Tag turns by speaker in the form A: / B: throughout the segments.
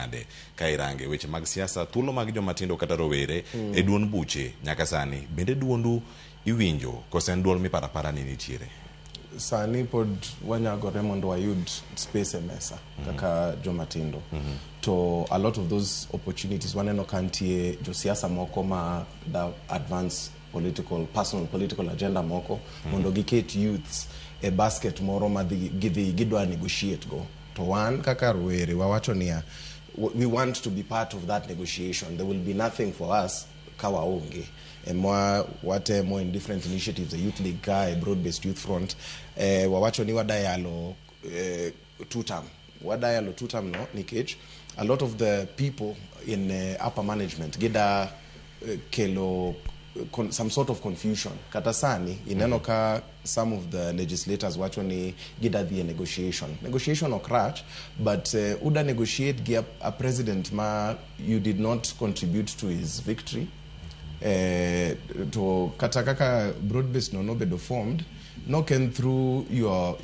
A: nade ka irange weche mag siasa, thuolo mag joma tindo kata rowere e duond buche nyaka sani, bende duondu iwinjo kose en duol miparo apara ni nitiere?
B: Sani pod wanyagore mondo wayud space e mesa kaka joma tindo. To a lot of those opportunities waneno ka nitie josiasa moko ma da advance political, personal political agenda moko mondo giket youths e basket moro ma gidhi gidwa negotiate go. To wan kaka rowere wawacho niya, we want to be part of that negotiation. There will be nothing for us ka waonge. Ema watemo in different initiatives, e Youth League ka, e Broad Based Youth Front, wawacho ni wadayalo two term. Wadayalo two term no nikech a lot of the people in upper management gida kelo some sort of confusion. Kata sani ineno ka some of the legislators wacho ni gida dhi e negotiation. Negotiation ok rach, but uda negotiate gi a president ma you did not contribute to his victory. To kata kaka broad based no nobedo formed nok en through your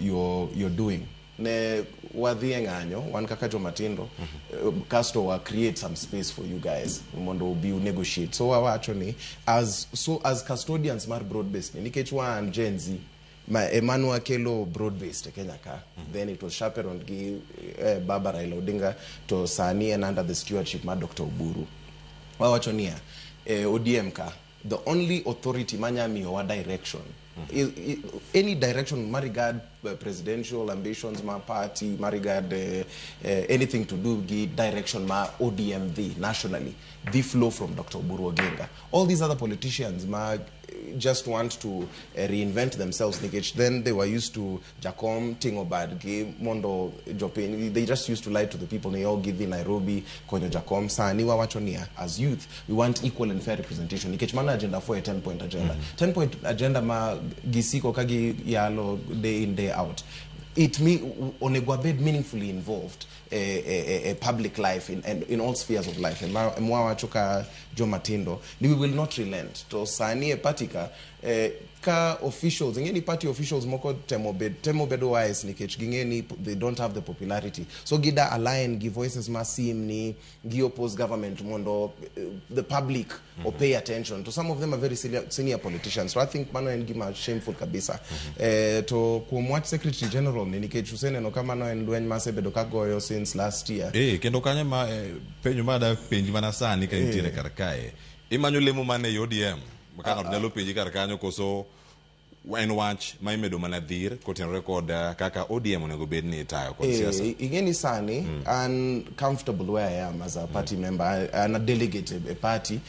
B: doing. Ne wadhi e ng'anyo wan kaka jomatindo, kasto wa create some space for you guys mondo ubi u negotiate. So wawacho ni as custodians mar broad based ni, nikech wan Gen Z ma emanwa kelo broad based e Kenya ka, then it was chaperoned gi Baba Raila Odinga, to sani en under the stewardship mar Dr. Oburu. Wawacho niya, ODM ka the only authority manya miyowa direction, any direction ma regard presidential ambitions ma party, ma regard anything to do gi direction ma ODM dhi nationally, dhi flow from Dr. Oburu Oginga. All these other politicians ma just want to reinvent themselves, nikech then they were used to Jakom ting'o badgi mondo jopiny, they just used to lie to the people ni, oh, gidhi Nairobi konyo Jakom. Sani wawacho niya, as youth we want equal and fair representation, nikech mano agenda 4 e 10 point agenda, 10 point agenda ma gisiko ka giyalo day in, day out. It me onego wabed meaningfully involved e public life in all spheres of life. Ema wawacho ka joma tindo ni we will not relent. To sani e party ka, ka officials ing'e ni party officials moko temo bedo wise, nikech ging'e ni they don't have the popularity, so gida align gi voices ma seem ni gi oppose government mondo the public or pay attention to. Some of them are very senior politicians, so I think mano en gima shameful kabisa. To kuom wach secretary general ni, nikech useneno ka mano en lweny masebedo kagoyo since last year.
A: Kendo kanyo ma penjo ma da penji mana sani ka intiere kar kae, imanyo lemo mane e ODM ka ng'ato nyalo penji kar kanyo, koso en wach ma imedo mana dhir kotenore kod kaka ODM onego bed ni itayo kod siasa?
B: Ing'e ni sani an comfortable where I am as a party member. An a delegate e party.